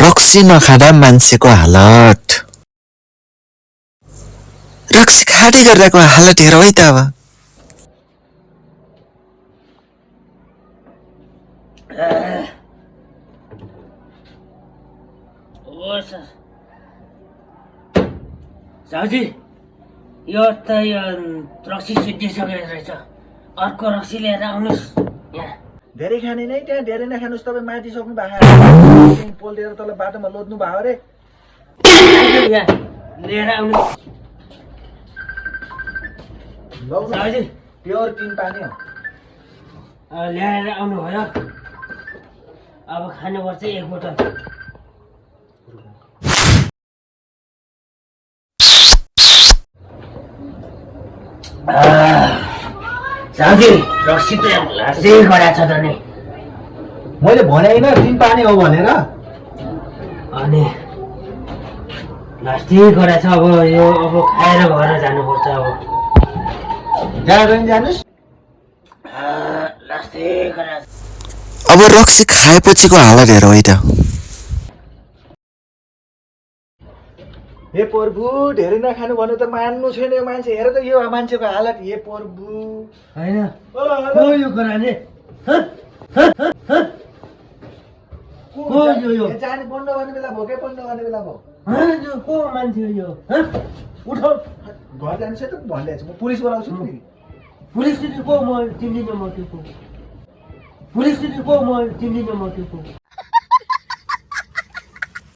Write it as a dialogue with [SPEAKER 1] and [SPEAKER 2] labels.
[SPEAKER 1] रक्सी नखाँदा मान्छेको हालत रक्सी खाँदै गर्दाको हालत हेर है त अब
[SPEAKER 2] साउजी यो त यो रक्सी सिद्धिसकेको रहेछ अर्को रक्सी लिएर आउनुहोस् यहाँ
[SPEAKER 3] धेरै खाने नै त्यहाँ धेरै नखानुस् तपाईँ माथि सक्नु भएको पोलेर तल बाटोमा लोद्नु भयो अरे
[SPEAKER 2] यहाँ लिएर आउनुहोस् साउजी
[SPEAKER 3] प्योर टिन पानी हो
[SPEAKER 2] ल्याएर आउनुभयो अब खानुपर्छ एक बोतल साउजी रक्सी त लासै गरा छ त नि
[SPEAKER 3] मैले भने होइन टिन पानी हो भनेर
[SPEAKER 2] अनि लास्टै गरा छ अब यो अब खाएर घर जानुपर्छ अब
[SPEAKER 3] जानुहोस्
[SPEAKER 2] लास्टै गरा
[SPEAKER 1] अब रक्सी खाएपछिको हालत हेर है त
[SPEAKER 3] हे प्रभु धेरै नखानु भन्नु त मान्नु छैन यो मान्छे हेर त यो मान्छेको हालत हे प्रभु
[SPEAKER 2] होइन को यो गराने
[SPEAKER 3] जाने बन्द गर्ने बेला भयो के बन्द गर्ने बेला भयो
[SPEAKER 2] को मान्छे हो यो उठो
[SPEAKER 3] घर जानु छ त भनिरहेको छु म पुलिस बोलाउँछु नि
[SPEAKER 2] पुलिस को म चिन्दिनँ म त्यो पुलिस को म चिन्दिनँ म त्यो